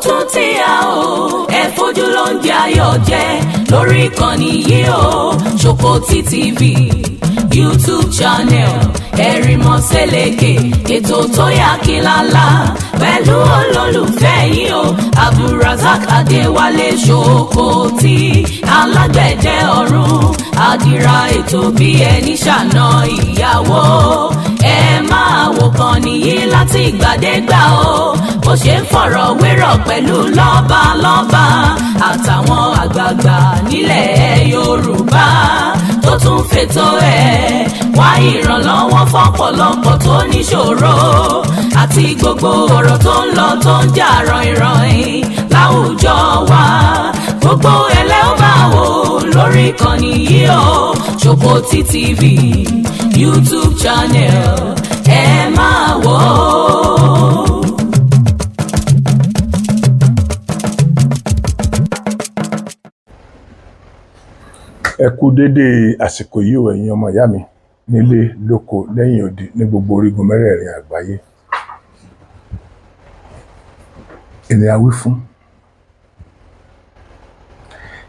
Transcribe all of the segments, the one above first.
Tún ti a o, ẹ fojú ló ń jẹ ayọ̀ jẹ lórí ìkànnì yìí o. Ṣòkòtì TV YouTube channel, Ẹ̀rìmọ̀sẹ̀lẹ̀kẹ̀, ètò tó yà kí lálá pẹ̀lú olólùfẹ́ yìí o, Abdulrasaq Adéwálé Ṣòkòtì, alágbẹ̀dẹ ọ̀run, àdìrà ètò bí ẹni ṣàna ìyàwó. Ẹ máa wò kàn nìyí láti ìgbàdégbà o, bó ṣe ń fọ̀rọ̀ wérọ̀ pẹ̀lú lọ́balọ́ba àtàwọn àgbààgbà nílẹ̀ Yorùbá, tó tún fètò ẹ̀ wá ìrànlọ́wọ́ fọ́pọ̀lọpọ̀ tó níṣòro, àti gbogbo ọ̀rọ̀ tó ń lọ tó ń jà ràìnràìn láwùjọ wa. Gbogbo ẹlẹ́ ó máa wò lórí ìkànnì yìí o, Ṣòkòtì TV YouTube channel, ẹ máa wò ó. Ẹ kú déédéé àsìkò yìí o, ẹ̀yin ọmọ ìyá mi nílé lóko lẹ́yìn odi ní gbogbo orígun mẹ́rẹ̀ẹ̀rin àgbáyé. Ẹni a wí fún,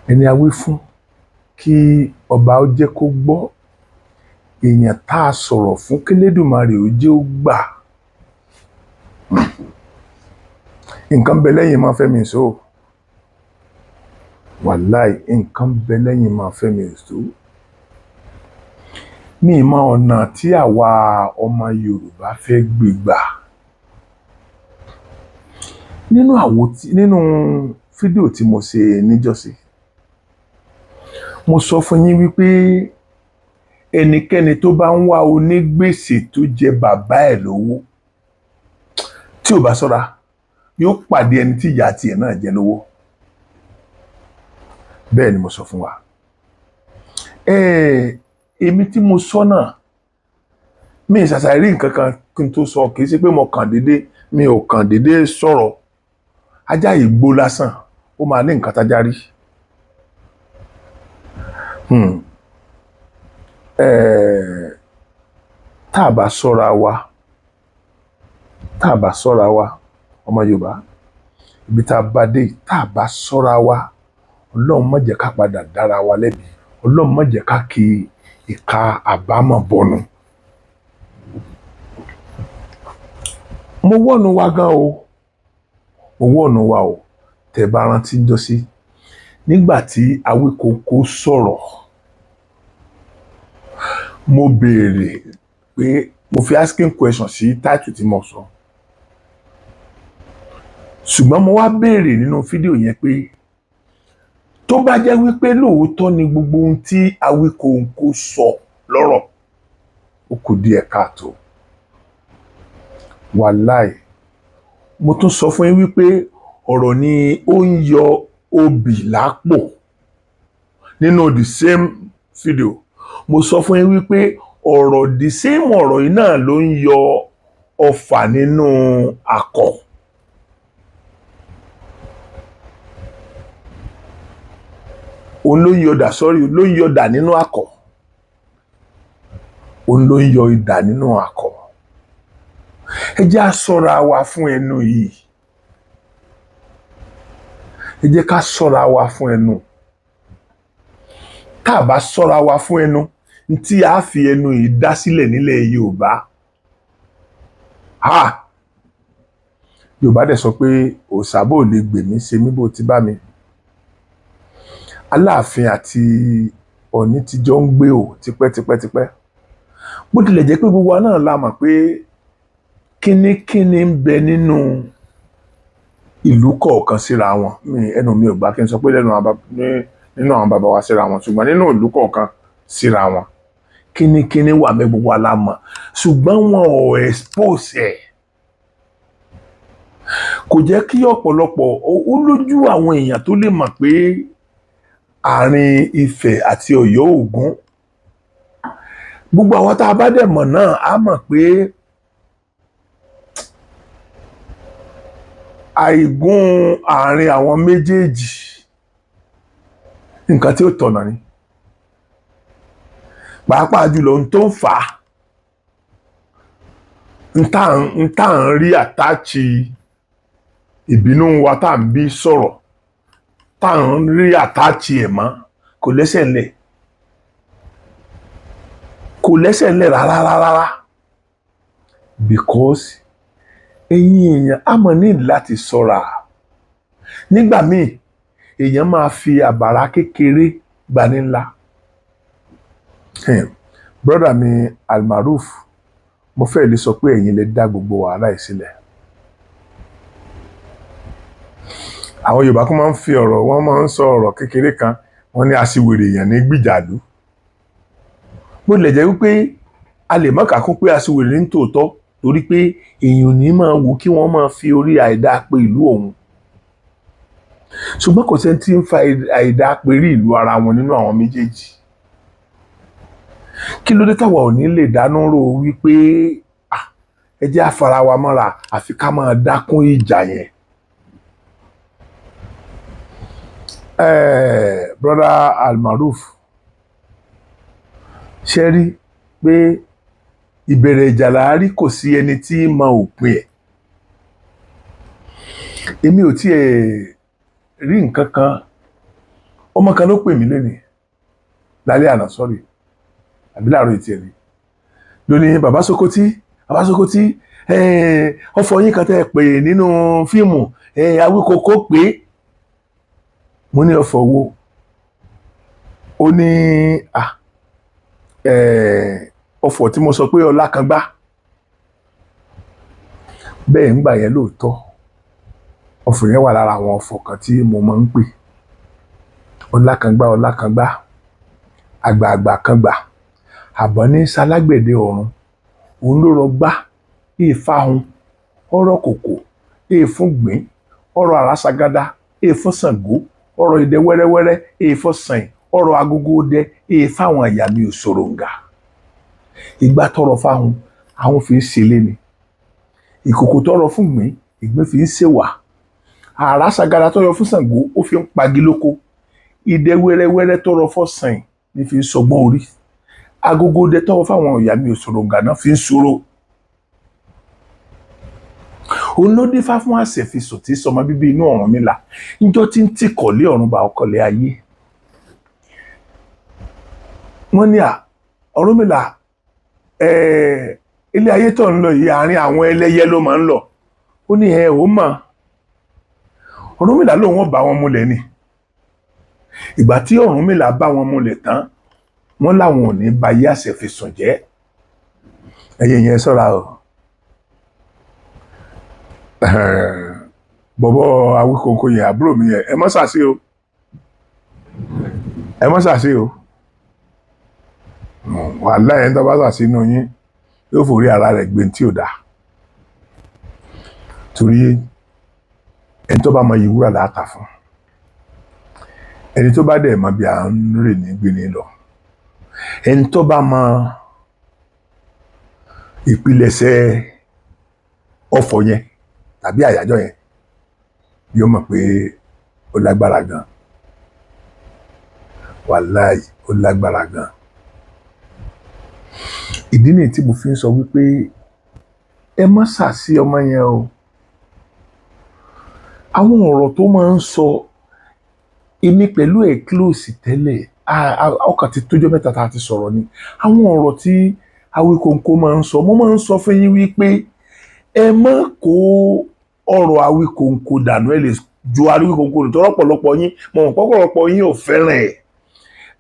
ẹni a wí fún kí ọba ó jẹ́ kó gbọ́, èèyàn tá a sọ̀rọ̀ fún kélédùmarè ó jẹ́ ó gbà. Nǹkan bẹ lẹ́yìn máa fẹ́ mi sọ, wàláì, nǹkan bẹ lẹ́yìn máa fẹ́ mi sọ. Mi mọ ọ̀nà tí àwa ọmọ Yorùbá fẹ́ gbé gbà. Nínú àwo tí nínú fídíò tí mo ṣe níjọ́sí, mo sọ fún yín wípé ẹnikẹ́ni tó bá ń wá onígbèsè tó jẹ bàbá ẹ̀ lówó, tí ò bá ṣọ́ra, yóò pàdé ẹni tí ìyá tiẹ̀ náà jẹ lówó. Bẹ́ẹ̀ ni mo sọ fún wa. Èmi tí mo sọ náà, mi ṣàṣàì rí nǹkan kan kí n tó sọ. Kì í ṣe pé mo kàn déédé, mi ò kàn déédé sọ̀rọ̀. Ajá yìí gbó lásán, ó máa ní nǹkan tájá rí. Tá a bá ṣọ́ra wa, tá a bá ṣọ́ra wa, ọmọ Yorùbá, ibi tá a bá dé, tá a bá ṣọ́ra wa, Ọlọ́run má jẹ́ ká padà dára wa lẹ́bi. Ọlọ́run má jẹ́ ká kí ìka àbámọ̀ bọnu. Mo wọ́nu wa gan o, mo wọ́nu wa o. Tẹ́ bá rántí jọ́sí nígbà tí Awíkonko sọ̀rọ̀, mo béèrè pé, mo fi asking question sí title tí mo sọ, ṣùgbọ́n mo wá béèrè nínú fídíò yẹn pé tó bá jẹ́ wípé lóòótọ́ ni gbogbo ohun tí Awíkonko sọ lọ́rọ̀, ó kù díẹ̀ káàtó. Wàláì, mo tún sọ fún yín wípé ọ̀rọ̀ ni ó ń yọ obì lápò. Nínú the same video, mo sọ fún yín wípé ọ̀rọ̀, the same ọ̀rọ̀ yìí náà ló ń yọ ọfà nínú akọ. Òun ló ń yọ dà, sọ́rí, ló ń yọ dà nínú akọ. Òun ló ń yọ idà nínú akọ. Ẹ jẹ́ á ṣọ́ra wa fún ẹnu yìí. Ẹ jẹ́ ká ṣọ́ra wa fún ẹnu. Tá a bá ṣọ́ra wa fún ẹnu tí a fi ẹnu yìí dá sílẹ̀ nílẹ̀ Yorùbá, ha, Yorùbá dẹ̀ sọ pé òòṣà bò lè gbè mí ṣe mí bó ti bá mi. Aláàfin àti Ọ̀ọ̀ni ti jọ ń gbé o tipẹ́tipẹ́tipẹ́, bó tilẹ̀ jẹ́ pé gbogbo wa náà la mọ̀ pé kínníkínní ń bẹ nínú ìlú kọ̀ọ̀kan síra wọn. Mi ẹnu mi ò gbà kí n sọ pé lẹ́nu nínú àwọn bàbá wa síra wọn, ṣùgbọ́n nínú ìlú kọ̀ọ̀kan síra wọn, kínníkínní wà mẹ́, gbogbo wa la mọ̀, ṣùgbọ́n wọn ò expose ẹ̀. Kò jẹ́ kí ọ̀pọ̀lọpọ̀ ó lójú àwọn èèyàn tó lè mọ̀ pé àárín Ifẹ̀ àti Ọ̀yọ́ Ògún. Gbogbo àwọn tá a bá dẹ̀ mọ̀ náà á mọ̀ pé àìgún àárín àwọn méjèèjì, nǹkan tí ó tọ̀nà ni, pàápàá jùlọ ohun tó ń fà á ń tà ń rí àtàchì Ìbínú wa tá à ń bí sọ̀rọ̀, tá à ń rí àtàchì ẹ̀ mọ́, kò lẹ́sẹ̀ ńlẹ̀, kò lẹ́sẹ̀ ńlẹ̀ rárá rárá, because ẹ̀yin èèyàn á mọ̀ ní láti ṣọ́ra. Nígbà míì, èèyàn máa fi àbàrà kékeré gbani ńlá. Brother mi Almaroof, mo fẹ́ lè sọ pé ẹ̀yin lè dá gbogbo wàhálà yìí sílẹ̀. Àwọn Yorùbá kó máa ń fi ọ̀rọ̀, wọ́n máa ń sọ ọ̀rọ̀ kékeré kan, wọ́n ní aṣiwèrè èèyàn ní gbìjàlú. Bó tilẹ̀ jẹ́ wípé a lè má kà kún pé aṣiwèrè ní tòótọ́, torí pé èèyàn ò ní máa wò kí wọ́n máa fi orí àìdáa pe ìlú òun, ṣùgbọ́n kò sẹ́ni tí ń fa àìdáa pe rí ìlú ara wọn nínú àwọn méjèèjì. Kí ló dé táwa ò ní lè dánú rò wípé ẹ jẹ́ á fara wa mọ́ra, àfi ká máa dákún ìjà yẹn? Brother Almaroof, ṣe rí pé ìbẹ̀rẹ̀ ìjà làárí, kò sí ẹni tí mọ òpin ẹ̀. Èmi ò tiẹ̀ rí nǹkan kan. Ọmọ kan ló pè mí lónìí, lálẹ́ àná, sọ́rí, àbí láàárọ̀ ètí ẹ̀ ni, lónìí, "Bàbá Sokoti, Bàbá Sokoti, ọ̀fọ̀ yín kan tẹ́ ẹ pè nínú fíìmù Awíkókó pé." Mo ní, "Ọ̀fọ̀ wo?" Ó ní, "Ọ̀fọ̀ tí mo sọ pé ọlá kan gbá bẹ́ẹ̀ ń gbà yẹn." Lóòótọ́, ọ̀fọ̀ yẹn wà lára àwọn ọ̀fọ̀ kan tí mo máa ń pè. Ọlá kan gbá, ọlá kan gbá, àgbààgbà kan gbà, àbọ̀ ní sálágbẹ̀dẹ ọ̀run, òun ló rọ gbá ìfahun, ọ̀rọ̀ kòkò èèfún gbìn, ọ̀rọ̀ àràságádá èèfún Ṣàngó, ọ̀rọ̀ ìdẹ wẹ́rẹ́wẹ́rẹ́ èèfọ́ sàn, ọ̀rọ̀ agogo dẹ èèfáwọn àyà mi ò sòròǹgà. Ìgbà tọrọ fáhun, àwọn fi ń ṣẹlẹ ni. Ìkòkò tọrọ fún gbìn, ìgbín fi ń ṣèwà. Àràságádá tọrọ fún Ṣàngó, ó fi ń pagi lóko. Ìdẹ wẹ́rẹ́wẹ́rẹ́ tọrọ fọ́ sàn ní fi ń sọgbọ́n orí. Agogo dẹ tọrọ fáwọn ìyá mi ò sòròǹgà náà fi ń ṣòro. Òun ló dífá fún àṣẹfisùn tí sọmọ bíbí inú Ọ̀rúnmìlà níjọ́ tí ń tìkọ̀lé ọ̀run bá ọkọ̀lé ayé. Wọ́n ní à Ọ̀rúnmìlà, ilé ayé tó ń lọ yìí, àárín àwọn ẹlẹ́yẹ ló máa ń lọ. Ó ní ẹ ò mọ̀. Ọ̀rúnmìlà lòun ò bá wọn múlẹ̀ ni. Ìgbà tí Ọ̀rúnmìlà bá wọn múlẹ̀ tán, wọ́n láwọn ò ní ba yé àṣẹfisùn jẹ́. Ẹ̀yin yẹn, ṣọ́ra o. Bọ̀bọ̀ Awíkóńkó yẹn, àbúrò mi yẹn, ẹ má ṣàṣì o, ẹ má ṣàṣì o. Wàhálà yẹn, tó bá ṣàṣì inú yín, yóò forí ara rẹ̀ gbé tí ò dáa, torí ẹni tó bá mọ iyì wúrà láàtà fún ẹni tó bá dẹ̀ mọ bí à ń rè ní gbé ní lọ, ẹni tó bá mọ ìpilẹ̀ṣẹ̀ ọ̀fọ̀ yẹn tàbí àyájọ́ yẹn, yóò mọ̀ pé ó lágbára gan. Wàláì, ó lágbára gan. Ìdí nìyí tí mo fi ń sọ wípé ẹ má ṣàṣì ọmọ yẹn o. Àwọn ọ̀rọ̀ tó máa ń sọ, èmi pẹ̀lú ẹ̀ close tẹ́lẹ̀, ọkàn ti tójọ́ mẹ́ta tá a ti sọ̀rọ̀ ni. Àwọn ọ̀rọ̀ tí Awíkóńkó máa ń sọ, mo máa ń sọ fún yín wípé ẹ má kó ọ̀rọ̀ Awíkóńkó dànù. Ẹ lè ju Awíkóńkó nù tọ́rọ̀ pọ̀lọpọ̀ yín, mo mọ̀ pọ̀pọ̀lọpọ̀ yín ò fẹ́ràn ẹ̀.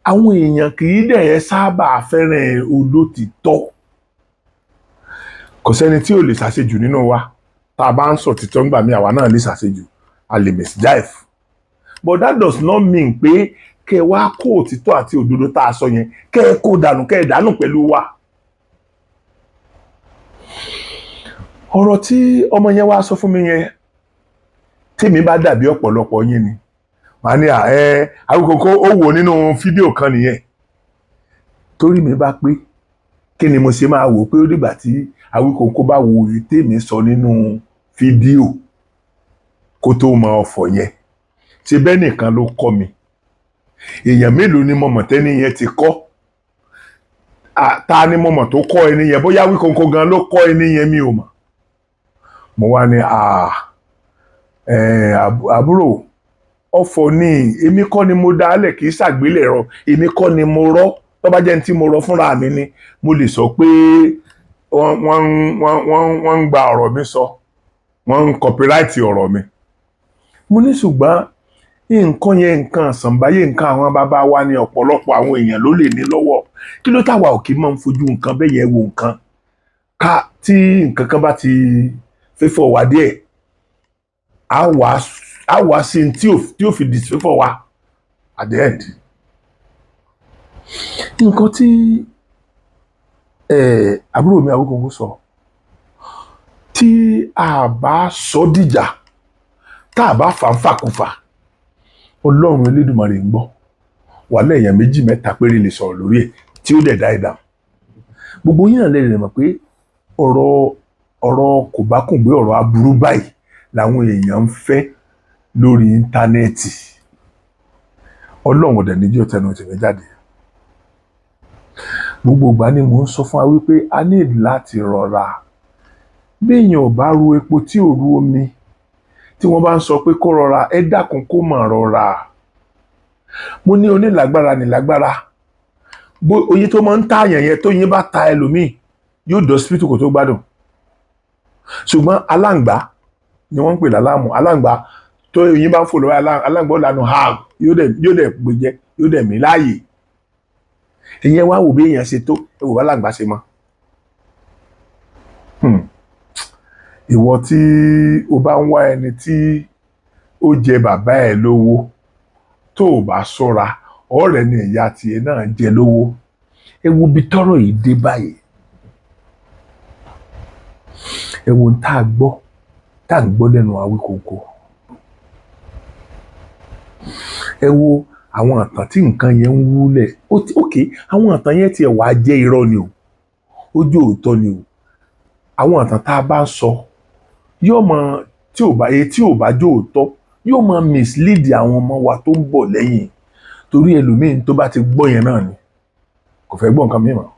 Àwọn èèyàn kì í dẹ̀ ẹ́ sábà fẹ́ràn olótìtọ́. Kò sẹ́ni tí ò lè ṣàṣejù nínú wa. Tá a bá ń sọ títọ́ ńgbà mí, àwa náà lè ṣàṣejù, a lè misjive, but that does not mean pé kẹ́ ẹ wá kó òtítọ́ àti òdodo tá a sọ yẹn, kẹ́ ẹ kó dànù, kẹ́ ẹ dànù pẹ̀lú wa. Ọ̀rọ̀ tí ọmọ yẹn wá sọ fún mi yẹn, tèmi bá dàbí ọ̀pọ̀lọpọ̀ yín ni, màá ní à ẹ Awíkóńkó ó wò nínú fídíò kan nìyẹn. Torí mi bá pé kí ni mo ṣe máa wò pé ó dìgbà tí Awíkóńkó bá wo èyí tèmi sọ nínú fídíò kó tó mọ ọ̀fọ̀ yẹn? Ṣe bẹ́ẹ̀ nìkan ló kọ́ mi? Èèyàn mélòó ni mo mọ̀ tẹ́ni yẹn ti kọ́? Ta ni mo mọ̀ tó kọ́ ẹni yẹn? Bóyá Awíkóńkó gan ló kọ́ ẹni yẹn, mi ò mọ̀. Mo wá ní Àbúrò, ọ̀fọ̀ ni, èmi kọ́ ni mo dálẹ̀, kì í ṣàgbélẹ̀rọ, èmi kọ́ ni mo rọ́. Tó bá jẹ́ ní tí mo rọ fúnra mi ni, mo lè sọ pé wọ́n ń gba ọ̀rọ̀ mi sọ, wọ́n ń copyright ọ̀rọ̀ mi. Mo ní ṣùgbọ́n nǹkan yẹn, nǹkan àṣàǹbáyé, nǹkan àwọn bàbá wa ní, ọ̀pọ̀lọpọ̀ àwọn èèyàn ló lè ní lọ́wọ́. Kí ló táwa ò kí máa ń fojú nǹkan bẹ́ẹ̀ yẹn wo nǹkan ká? Tí nǹkan kan bá ti fẹ́fọ̀ wá díẹ̀, á wá sí tí ò fi disfavour wa at the end. Nǹkan tí àbúrò mi Awíkonko sọ, tí a bá sọ dìjà, tá a bá fà ń fàkùfà, Ọlọ́run Elédùmarè ń gbọ́, wàhálà, èèyàn méjì mẹ́ta péré lè sọ̀rọ̀ lórí ẹ̀ tí ó dẹ̀ dá ìdáhùn. Gbogbo yín náà lè rẹ̀ mọ̀ pé ọ̀rọ̀ kò bá kùn gbé, ọ̀rọ̀ aburú báyìí làwọn èèyàn ń fẹ́ lórí íńtánẹ́ẹ̀tì. Ọlọ́run ọ̀dẹ̀ níjọ́ tẹnu tèmi jáde. Gbogbo ìgbà ni mò ń sọ fún wa wípé a ní láti rọra. Bí èèyàn ò bá ru epo tí ò ru omi, tí wọ́n bá ń sọ pé kó rọra, ẹ dákun, kó mà rọra. Mo ní onílágbára nílágbára bó oyin tó máa ń tààyàn yẹn, tó yin bá ta ẹlòmíì, yóò dọ̀ hospital kó tó gbádùn. Ṣùgbọ́n aláǹgbá ni wọ́n ń pè lálámù. Aláǹgbá tó oyin bá ń fò lọ́wọ́, aláǹgbá ó lanu ha, yóò dẹ̀ gbèjẹ, yóò dẹ̀ mí láàyè. Ìyẹn wá wò bí èèyàn ṣe tó, ẹ wò bá aláǹgbá ṣe mọ́. Ìwọ tí o bá ń wá ẹni tí ó jẹ bàbá ẹ lówó, tó o bá ṣọ́ra, ọ̀rẹ́ ni ìyá tiẹ̀ náà jẹ lówó. Ẹ wo bí tọ́rọ̀ yìí dé báyìí. Ẹ wo ohun tá a gbọ́, tá a ń gbọ́ lẹ́nu Awíkonko. Ẹ wo àwọn àtàn tí nǹkan yẹn ń wúlẹ̀. Ok, àwọn àtàn yẹn tiẹ̀ wá jẹ́ irọ́ ni o, ó jẹ́ òótọ́ ni o, àwọn àtàn tá a bá ń sọ yóò mọ tí ò bá èyí tí ò bá jẹ́ òótọ́, yóò máa mislead àwọn ọmọ wa tó ń bọ̀ lẹ́yìn, torí ẹlòmíín tó bá ti gbọ́ yẹn náà ni kò fẹ́ gbọ́ nǹkan mìíràn.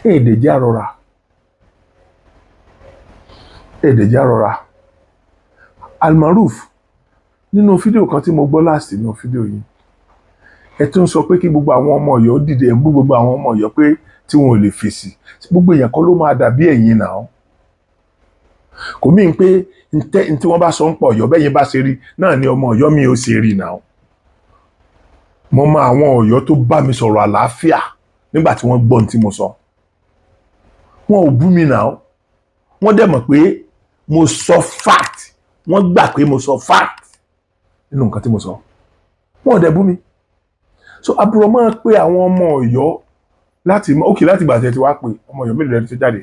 Èdè jẹ́ àrọ̀rà, èdè jẹ́ àrọ̀rà. Almaroof, nínú fídíò kan tí mo gbọ́ last, nínú fídíò yìí, ẹ tún sọ pé kí gbogbo àwọn ọmọ Ọ̀yọ́ dìde. Ẹ ń bú gbogbo àwọn ọmọ Ọ̀yọ́ pé tí wọn ò lè fèsì. Gbogbo èèyàn kọ́ ló máa dàbí ẹ̀yin náà. Kò mí pé ntẹ́ ntí wọ́n bá sọ ń pọ̀ Ọ̀yọ́, bẹ́yìn bá ṣe rí náà ni ọmọ Ọ̀yọ́ mi ò ṣe rí náà. Mo mọ àwọn Ọ̀yọ́ tó bá mi sọ̀rọ̀ àlàáfíà nígbà tí wọ́n gbọ́ ohun tí mo sọ. Wọn ò bú mi náà. Wọ́n dẹ̀ mọ̀ pé mo sọ fact. Wọ́n gbà pé mo sọ fact nínú nǹkan tí mo sọ. Wọn ò dẹ̀ bú mi. So àbúrò máa pe àwọn ọmọ Ọ̀yọ́ láti ókè láti gbà tí ẹ ti wá pé ọmọ Ọ̀yọ́ mélòó lẹni tó jáde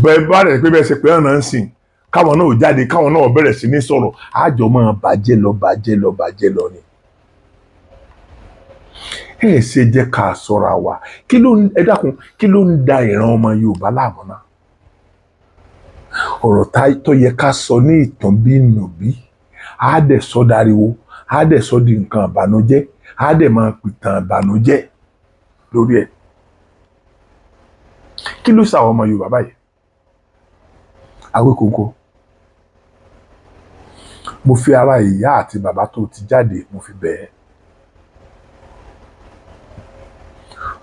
bẹ́ẹ̀ bá rẹ̀ pé bẹ́ẹ̀ ṣe pé ọ̀nà ń sìn, káwọn náà ò jáde, káwọn náà bẹ̀rẹ̀ sí ní sọ̀rọ̀, àjọ máa bàjẹ́ lọ, bàjẹ́ lọ, bàjẹ́ lọ ni. Ẹ ṣe jẹ́ ká ṣọ́ra wa. Kí ló ń, ẹ dákun, kí ló ń da ìran ọmọ Yorùbá láàmú náà? Ọ̀rọ̀ tó yẹ ká sọ ní ìtàn bí nùbí, á dẹ̀ sọ dariwo, á dẹ̀ sọ di nǹkan ìbànújẹ́, á dẹ̀ máa pìtàn ìbànújẹ́ lórí ẹ̀. Kí ló ṣàwọn ọmọ Yorùbá báyìí? Awíkonko, mo fi ara ìyá àti bàbá tó ti jáde, mo fi bẹ̀ ẹ́.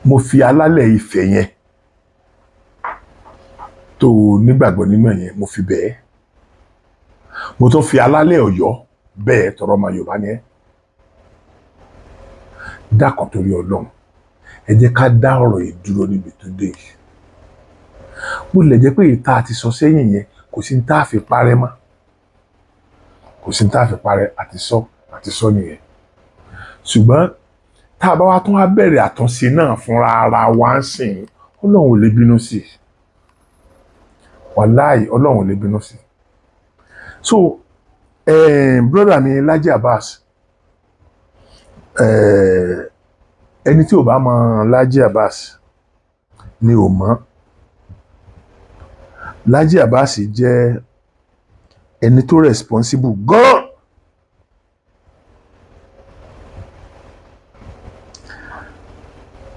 Mo fi alálẹ̀ Ifẹ̀ yẹn tó nígbàgbọ́ nínú ẹ̀ yẹn, mo fi bẹ̀ ẹ́. Mo tún fi alálẹ̀ Ọ̀yọ́ bẹ́ẹ̀ tọrọ ọmọ Yorùbá ni ẹ́. Dákun, torí Ọlọ́run, ẹ jẹ́ ká dá ọ̀rọ̀ yìí dúró níbi tó dé yìí. Bó lè jẹ́ pé ìta àti sọ sẹ́yìn yẹn, kò sí ní tá a fi parẹ́ mọ́, kò sí ní tá a fi parẹ́. Àti sọ, àti sọ nìyẹn. Ṣùgbọ́n tá a bá wá tún wá bẹ̀rẹ̀ àtúnṣe náà fúnra ara wa ń sìn, Ọlọ́run ò lè bínú sí i. Wàláì, Ọlọ́run ò lè bínú sí i. So brother mi Laji Abbas, ẹni tí ò bá mọ Laji Abbas ni ò mọ̀. Laji Abbas jẹ́ ẹni tó responsible gan.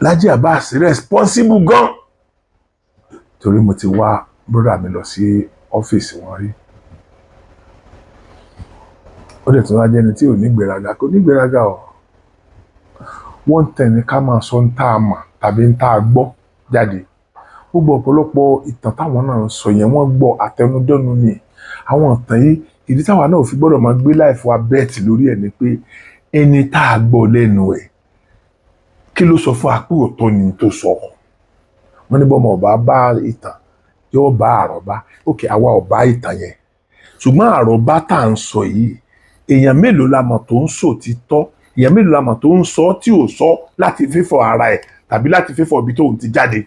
Laji Abbas responsible gan, torí mo ti wá brother mi lọ sí ọ́fíìsì wọn rí. Ó dẹ̀ tún wá jẹ́ ẹni tí ò ní gbéraga, kò ní gbéraga o. Wọ́n tẹ̀ ní ká máa sọ ń tá a mọ̀ tàbí ń tá a gbọ́ jáde. Gbogbo ọ̀pọ̀lọpọ̀ ìtàn táwọn náà ń sọ yẹn, wọ́n gbọ́ àtẹnudẹ́nu ni àwọn ìtàn yìí. Ìdí táwa náà ò fi gbọ́dọ̀ máa gbé life wa bet lórí ẹ̀ ni pé ẹni tá a gbọ́ lẹ́nu ẹ̀, kí ló sọ fún wa pé òótọ́ ni tó sọ? Wọ́n ní bọ́mọ ọba bá ìtàn, yóò bá àròbá. Òkè àwa ò bá ìtàn yẹn, ṣùgbọ́n àròbá tá à ń sọ yìí, èèyàn mélòó la mọ̀ tó ń sòtítọ́? Èèyàn mélòó la mọ̀ tó ń sọ tí ò sọ láti fífọ̀ ara ẹ̀ tàbí láti fífọ̀ ibi tóun ti jáde?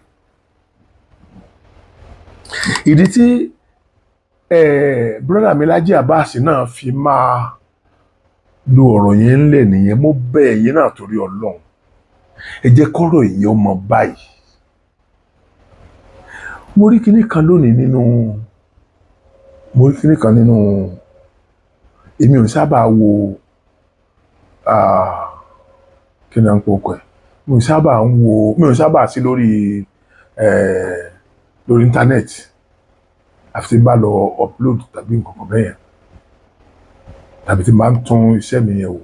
Ìdí tí brother mi Laji Abbas náà fi máa lo ọ̀rọ̀ yẹn ńlẹ̀ nìyẹn. Mo bẹ̀ ẹ̀yin náà torí Ọlọ́run, ẹ jẹ́ kọ́rọ̀ yìí ọmọ báyìí. Mo rí kinní kan nínú, èmi ò sábà wo, kí ni à ń pè ọkọ ẹ̀, mi ò sábà ń wo, mi ò sábà sí lórí íńtánẹ́ẹ̀tì, àfi tí n bá lọ upload tàbí nǹkan kan bẹ́yẹn, tàbí tí n bá ń tún iṣẹ́ mi yẹn wò.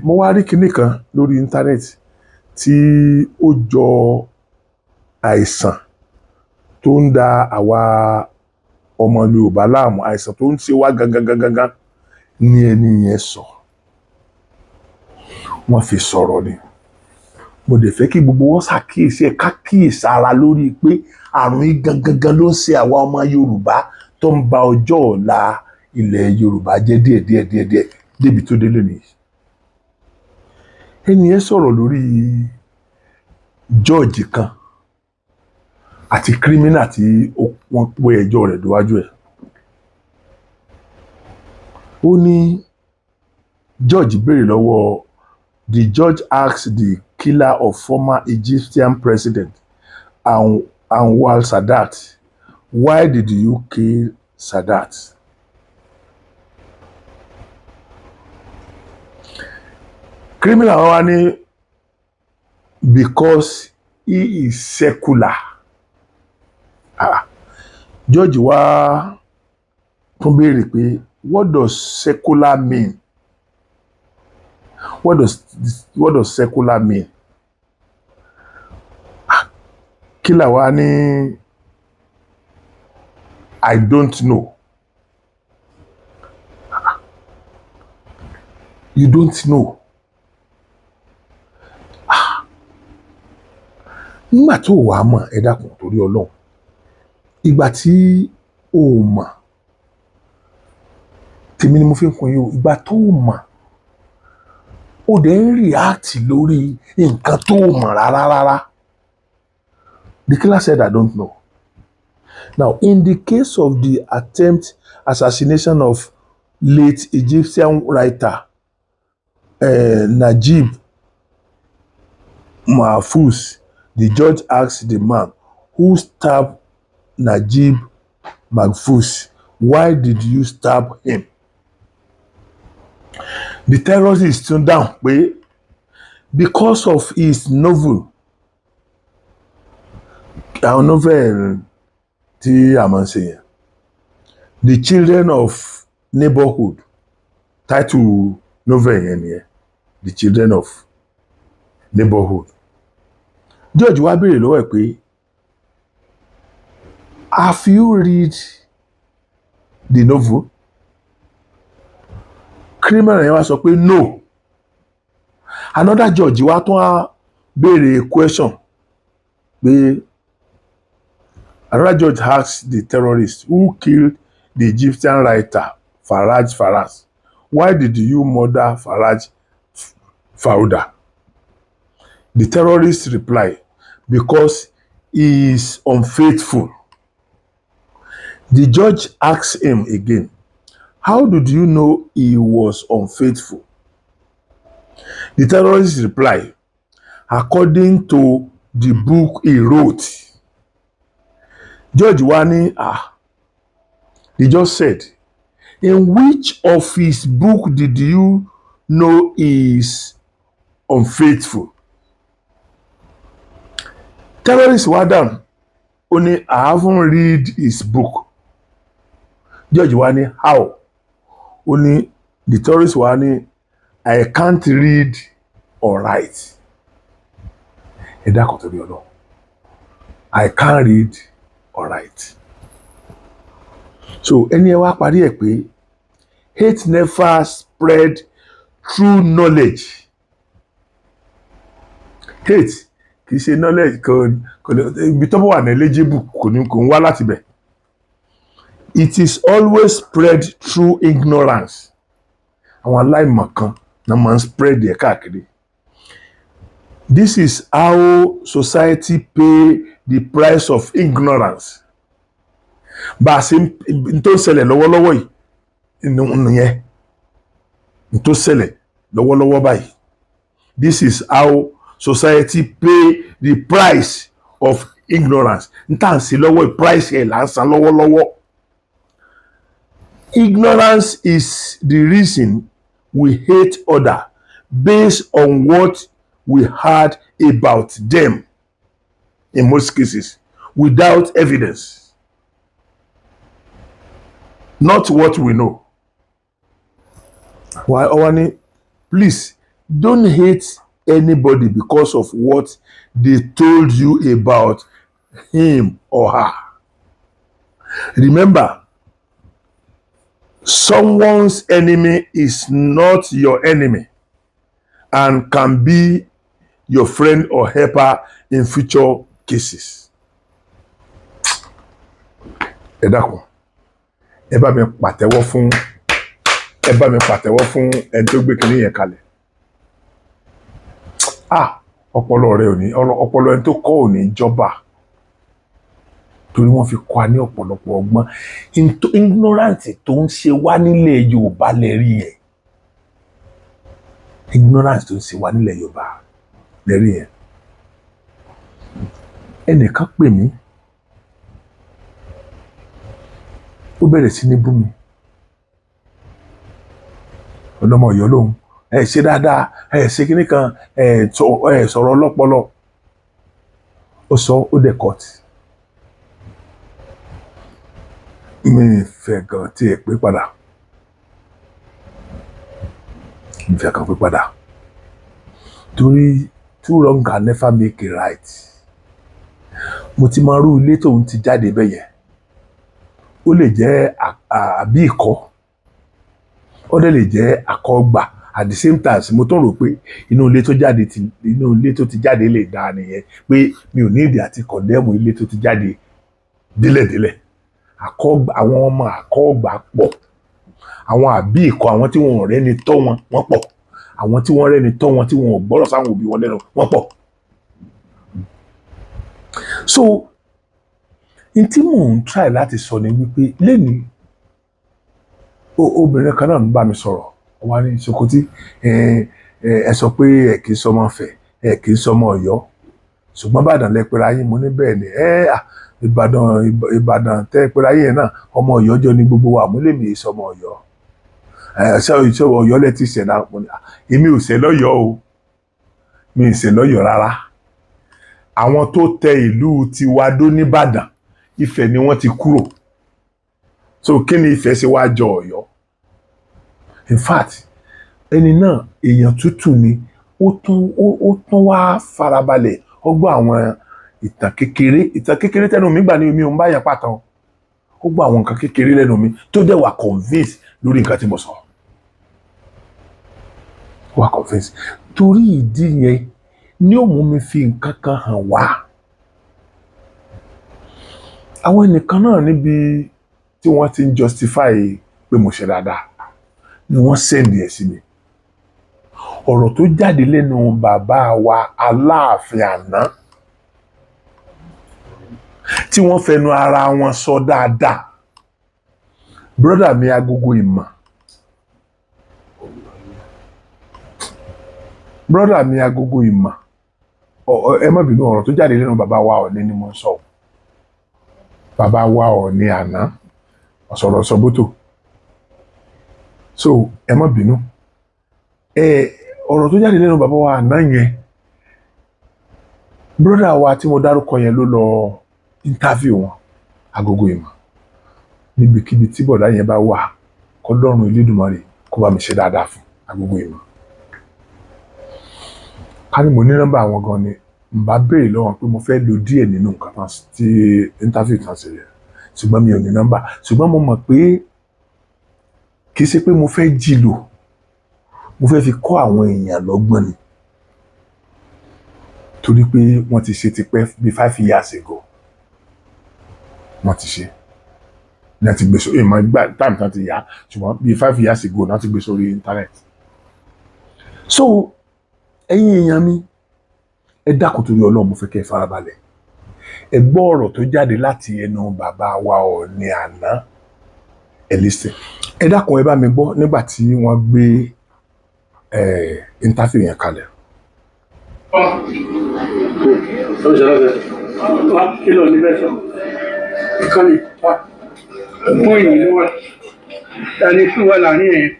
Mo wá rí kinní kan lórí íńtánẹ́ẹ̀tì tí ó jọ àìsàn tó ń da àwa ọmọ Yorùbá láàmú, àìsàn tó ń ṣe wá gangan gangan gangan ní ẹni yẹn sọ. Wọ́n fi sọ̀rọ̀ ni. Mo dẹ̀ fẹ́ kí gbogbo wọn ṣàkíyèsí ẹ̀, ká kíyèsára lórí pé àrùn yìí gangan gan ló ń ṣe àwa ọmọ Yorùbá, tó ń ba ọjọ́ ọ̀la ilẹ̀ Yorùbá jẹ́ díẹ̀ díẹ̀ díẹ̀ díẹ̀ débi tó délé nìyí. Ẹni yẹn sọ̀rọ̀ lórí judge kan àti criminal tí wọ́n pé ẹjọ́ rẹ̀ déwájú ẹ̀. Ó ní judge béèrè lọ́wọ́, the judge asked the killer of former Egyptian president Anwar Sadat, "Why did you kill Sadat?" Criminal wa ní, "Because he is secular." Ah, judge wá tún béèrè pé, "What does secular mean? What does secular mean?" Ah, killer wá ní, "I don't know." Ah, you don't know? Ah, nígbà tó wàá mọ̀, ẹ dákun, torí Ọlọ́run, ìgbà tí o mọ̀, tèmi ni mo fi ń kun yìí o, ìgbà tó o mọ̀, o dẹ̀ ń react lórí nǹkan tó o mọ̀ rárá rárá. The killer said, "I don't know." Now, in the case of the attempt assassination of late Egyptian writer Najib Mahfouz, the judge asked the man who stabbed Najib Mahfouz, "Why did you stab him?" The terrorist tún dáhùn pé, "Because of his novel." Àwọn novel tí a máa ń ṣe yẹn, The Children of Neighborhood, title novel yẹn nìyẹn, The Children of Neighborhood. Judge wá béèrè lọ́wọ́ ẹ̀ pé, "Have you read the novel?" Criminal yẹn wá sọ pé, "No." Another judge wá tún á béèrè question pé, another judge asked the terrorist who killed the Egyptian writer Faraj Faraz, "Why did you murder Faraj Fauda?" The terrorist replied, "Because he is unfaithful." The judge asked him again, "How did you know he was unfaithful?" The terrorist replied, "According to the book he wrote." Judge wá ní, ah, the judge said, "In which of his book did you know he is unfaithful?" Terrorist wá dáhùn Ó ní, "I haven't read his book." Judge wa ní, "How?" Ó ní, the terrorist wa ní, "I can't read or write." Ẹ dákun, torí Ọlọ́run, "I can't read or write." So ẹni ẹ wá parí ẹ pé hate never spread through knowledge. Hate kì í ṣe knowledge. Kò ní ibi tó bá wà ní eligible, kò ní kò ń wá láti bẹ̀. It is always spread through ignorance. Àwọn aláìmọ̀kan náà máa ń spread ẹ̀ káàkiri. This is how society pay the price of ignorance. Bá a ṣe ń tó ṣẹlẹ̀ lọ́wọ́lọ́wọ́ yìí nìyẹn, ń tó ṣẹlẹ̀ lọ́wọ́lọ́wọ́ báyìí. This is how society pay the price of ignorance. N tà ń ṣe lọ́wọ́ yìí, price ẹ̀ là ń san lọ́wọ́lọ́wọ́. Ignorance is the reason we hate other based on what we heard about them, in most cases without evidence, not what we know. Why Owani, please don't hate anybody because of what they told you about him or her. Remember, someone's enemy is not your enemy and can be your friend or helper in future cases. Ẹ dákun, ẹ bá mi pàtẹ́wọ́ fún ẹni tó gbé kinní yẹn kalẹ̀. Ah, ọpọlọ rẹ ò ní, ọpọlọ ẹni tó kọ́ ò ní jọba, torí wọ́n fi kọ́ a ní ọ̀pọ̀lọpọ̀ ọgbọ́n. Ignorant tó ń ṣe wá nílẹ̀ Yorùbá lè rí yẹn. Ignorance tó ń ṣe wá nílẹ̀ Yorùbá lè rí yẹn. Ẹnìkan pè mí, ó bẹ̀rẹ̀ sí ní bú mi. Ọlọ́mọ Ọ̀yọ́ lòun, ẹ ṣe dáadáa, ẹ ṣe kíní kan, ẹ sọ̀rọ̀ ọlọ́pọlọ. Ó sọ, ó dẹ̀ cut. Mi fẹ́ gan tí ẹ pé padà, mi fẹ́ kan pé padà, torí two wrong can never make a right. Mo ti máa rú ilé tóun ti jáde bẹ́ẹ̀ yẹn. Ó lè jẹ́ àbí ìkọ́, ó dẹ̀ lè jẹ́ àkọ́gbà. At the same time, mo tún rò pé inú ilé tó ti jáde lè dáa nìyẹn, pé mi ò ní ìdí àti condemn ilé tó ti jáde délẹ̀délẹ̀. Àkọ́gbà, àwọn ọmọ àkọ́gbà pọ̀, àwọn àbí ìkọ́, àwọn tí wọn ò rẹ́ni tọ́ wọn, wọ́n pọ̀. Àwọn tí wọ́n rẹ́ni tọ́ wọn, tí wọn ò gbọ́rọ̀ sáwọn òbí wọn lẹ́nu, wọ́n pọ̀. So n tí mò ń try láti sọ ni wípé lẹ́ni obìnrin kan náà ń bá mi sọ̀rọ̀, wọ́n á ní, "Sokoti, ẹ sọ pé ẹ kì í sọmọ Ifẹ̀, ẹ kì í sọmọ Ọ̀yọ́, ṣùgbọ́n Ìbàdàn lẹ pera yín." Mo ní bẹ́ẹ̀ ni. Ẹ à Ìbàdàn, Ìbàdàn tẹ́ pera yín náà, ọmọ Ọ̀yọ́ jọ ní gbogbo wa. Mo lè mi sọmọ Ọ̀yọ́. Ẹ ṣé Ọ̀yọ́ lẹ ti ṣẹ̀dá? Mo ní, èmi ò ṣẹ̀ lọ́yọ̀ọ́ o, mi ì ṣẹ̀ lọ́yọ̀ọ́ rárá. Àwọn tó tẹ ìlú tiwa dó nìbàdàn, Ifẹ̀ ni wọ́n ti kúrò. So kí ni Ifẹ̀ ṣe wá jọ Ọ̀yọ́? In fact, ẹni náà, èèyàn tútù ni. Ó tún wá farabalẹ̀, ó gbọ́ àwọn ìtàn kékeré, ìtàn kékeré tẹnu mi gbà ní omi òun bá yẹn pàtàn. Ó gbọ́ àwọn nǹkan kékeré lẹ́nu mi, tó dẹ̀ wà convince lórí nǹkan tí mo sọ, wà convince. Torí ìdí yẹn ní ó mú mi fi nǹkan kan hàn wá. Àwọn ẹnìkan náà níbi tí wọ́n ti ń justify pé mo ṣe dáadáa ni wọ́n send ẹ̀ sí mi, ọ̀rọ̀ tó jáde lẹ́nu bàbá wa Aláàfin àná, tí wọ́n fẹnu ara wọn sọ dáadáa. Brother mi, agogo ìmọ̀, brother mi, agogo ìmọ̀, ẹ má bínú. Ọ̀rọ̀ tó jáde lẹ́nu bàbá wa Ọọ̀ni ni mo ń sọ, bàbá wa Ọọ̀ni àná, ọ̀sọ̀rọ̀ sọ́bótò. So ẹ má bínú. Ẹ ọ̀rọ̀ tó jáde lẹ́nu bàbá wa àná yẹn, brother wa tí mo dárúkọ yẹn ló lọ interview wọn, Agogo Ìmọ̀. Níbikíbi tí bọ̀dá yẹn bá wà, kọ́lọ́run Elédùmarè kó bá mi ṣe dáadáa fún Agogo Ìmọ̀. Ká ní mo ní nọ́mbà àwọn gan ni, n bá béèrè lọ́wọ́ pé mo fẹ́ lo díẹ̀ nínú nǹkan tán tí interview tán ṣe yẹn, ṣùgbọ́n mi ò ní nọ́mbà. Ṣùgbọ́n mo mọ̀ pé kì í ṣe pé mo fẹ́ jí lò, mo fẹ́ fi kọ́ àwọn èèyàn lọ́gbọ́n ni, torí pé wọ́n ti ṣe tipẹ́, bíi 5 years ago wọ́n ti ṣe ní àti gbé sórí ìmọ̀ ìgbà time tán ti yá, ṣùgbọ́n bíi 5 years ago náà ti gbé sórí internet. So ẹ̀yin èèyàn mi, ẹ dákun torí Ọlọ́run, mo fẹ́ kẹ́ ẹ farabalẹ̀, ẹ gbọ́ ọ̀rọ̀ tó jáde láti ẹnu bàbá wa Ọọ̀ni àná. Ẹ listen, ẹ dákun, ẹ bá mi gbọ́ nígbà tí wọ́n gbé interview yẹn kalẹ̀. Wá, kí ló ní bẹ́ẹ̀ sọ? Ìkànnì wa fún ìyìn ló wà. Tani fún wa láàrin yẹn?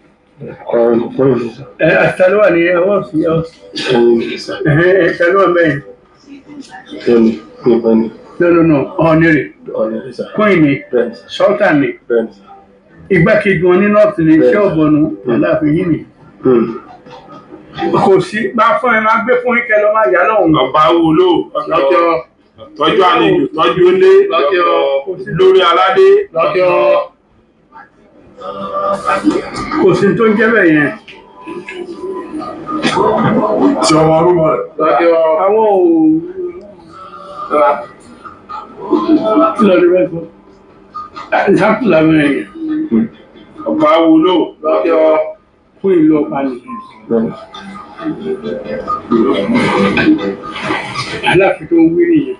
Ẹ àti ló wà ní ọwọ́ òsì ọ. Ẹ̀hẹ́n, ta ló wà mẹ́yìn? No, no, no, Ọọ̀ni rè. Queen ni, Sultan ni. Igbákejì wọn ní North ni iṣẹ́ ọ̀bọ̀nù Aláàfin yìí ni. Kò sí máa fún ẹ, máa gbé fún yín kẹ lọ máa yá lọ́hùn. Ọba wúlò. Lọ́jọ́ Tọ́jú àlejò, tọ́jú ilé. Lọ́jọ́ lórí aládé. Lọ́jọ́ kò sí tó ń jẹ́ bẹ́ẹ̀ yẹn. Tí ọmọ orúmọ rẹ. Lọ́jọ́. Àwọn ò kí ló ní bẹ́ẹ̀ sọ? Example làwọn èèyàn. Ọba wúlò. Lọ́jọ́ fún ìlú ọba nìyẹn. Aláàfin tó ń wí nìyẹn.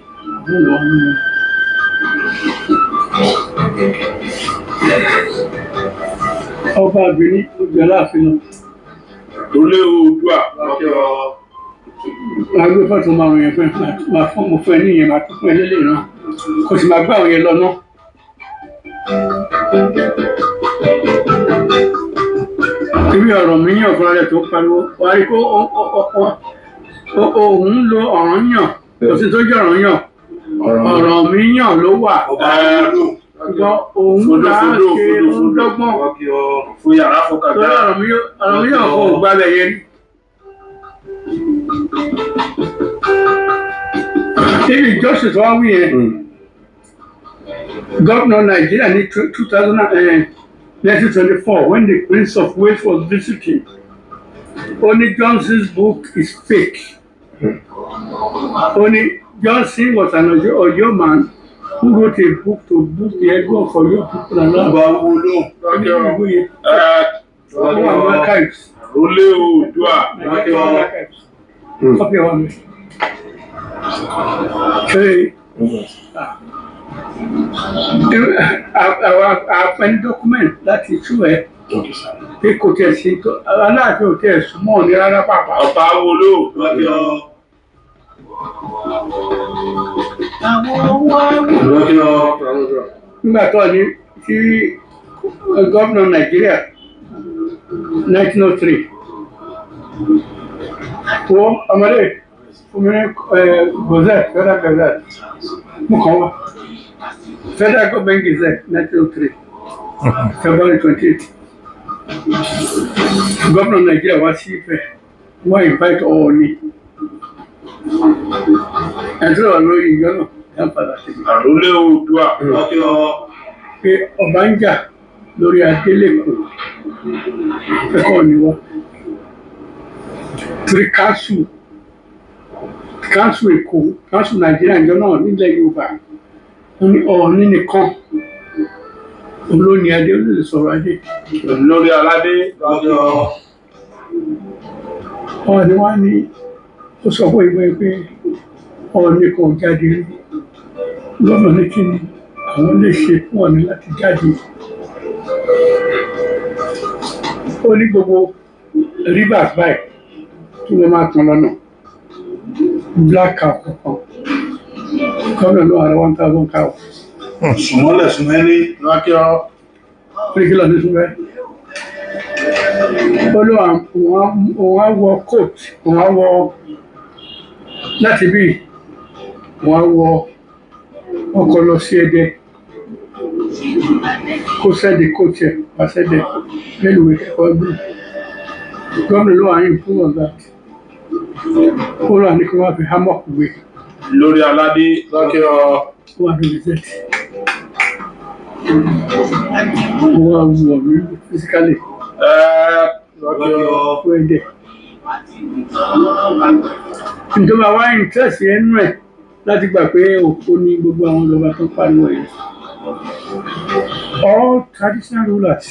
Àwọn lọ ń mú. Ọba obìnrin ó jẹ Aláàfin lọ. Olé Oòduà. Máa gbé fọ́tò márùn yẹn fún ẹ, máa fún mo fún ẹ níyẹn, máa tún fún ẹ lélẹ̀ náà. Kò sì máa gbá àwọn yẹn lọ náà. Ibi ọ̀rọ̀ mi yàn fúnra rẹ̀ tó pariwo, wàá rí kó òun ń lo ọ̀ràn yàn, kò sí tó jẹ́ ọ̀ràn yàn. Ọ̀rọ̀ mi yàn ló wà. Ọba wúlò. Ṣùgbọ́n òun là á Fodò, ṣe fodò, ń fodò. dọ́gbọ́n. Fún yàrá fọkàtà. Torí ọ̀rọ̀ mi yàn kò gbábẹ̀ yẹn rí. Ibi ìjọsìn tó wá wí yẹn, Gómìnà Nàìjíríà ní 1924, when the Prince of Wales was visiting, only Johnson's book is fake. Only Johnson was an Oyo man who wrote a book to boost the ego of Oyo people and all. Ọba wúlò. Ìwé yẹn, ó wà ní archives. Olé Oòduà. Nigerian archives. Copy of it. Ṣé àwọn àpẹni document láti tú ẹ pé kò tiẹ̀ sí Aláàfin ò tiẹ̀ súnmọ́ òní rárá pàápàá. Ọba wúlò. Nígbà tó ní tí gómìnà Nàìjíríà 1903, wọ́n ọmọdé fún mi ní Gazette, Federal Gazette, mú kàn wá, Federal Government Gazette 1903, February 28, gómìnà Nàìjíríà wá sí Ifẹ̀, wọ́n invite Ọọ̀ni ẹ̀dúrà wà lórí ìjọ náà grandfather tèmi Àrólé Oòduà. Pé ọba ń jà lórí adélèkò ẹ̀kọ́ ni wọ́n torí káńsù Èkó, káńsù Nàìjíríà ìjọ náà nílẹ̀ Yorùbá, wọ́n ní Ọọ̀ni nìkan olóní adé olóòlè sọ̀rọ̀ adé. Lórí aládé. Ọọ̀ni wá ní ó sọ fún ìwé pé Ọọ̀ni kan ò jáde rí. Lọ́nà ní kí ni àwọn lè ṣe fún Ọọ̀ni láti jáde? Ó ní gbogbo rivers báyìí tí wọ́n máa tán lọ́nà black cow kankan, gómìnà ló wà ní 1,000 cow. Sùmọ́lẹ̀ sùmẹ́lí. Ó ní kí lọ́ọ́ ní súnmẹ́, ó ló òun á wọ coat, òun á wọ láti bí òun á wọ Wọ́n kọ lọ sí Ẹdẹ, kó sẹ́dẹ̀ kó tiẹ̀ wá sẹ́dẹ̀ rélùwé kẹ́kọ̀ọ́ gbé. Gómìnà ló wà ní improve on that. Ó lọ ní kí wọ́n fi hammock wé. Lórí aládé. Ó wà ní result. Ó wà wù mí physically. Fún Ẹdẹ. Ìjọba wa interest ẹnu ẹ̀ láti gbà pé òkú ní gbogbo àwọn ìjọba tó ń pariwo yìí. All traditional rulers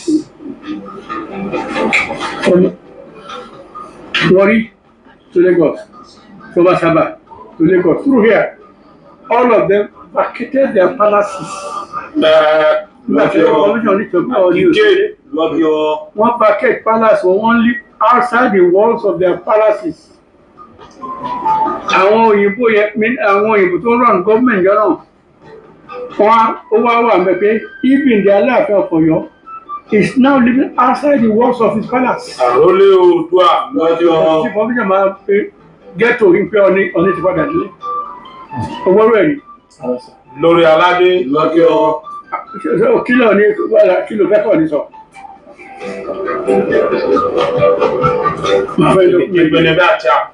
from Warri to Lagos, from Asaba to Lagos, through here, all of them vacated their palaces. Nígbà tí commission ní tòkí àwọn ní òṣèré, wọ́n vacate palace wọn, wọ́n live outside the walls of their palaces. Àwọn òyìnbó yẹn, àwọn òyìnbó tó ń run government jọ náà, wọ́n ó wá wà mẹ́ pé even the Aláàfin of Ọ̀yọ́ is now living outside the walls of his palace. Àrólé Oòduà. Tí commission máa fi get to him pé Ọọ̀ni ti padà délé. Owó rẹ̀ rí. Lórí aládé. Kí ló ní kí ló fẹ́ kọ́ ní sọ? Màá fẹ́ lọ kí Ìpele bí àti àpò.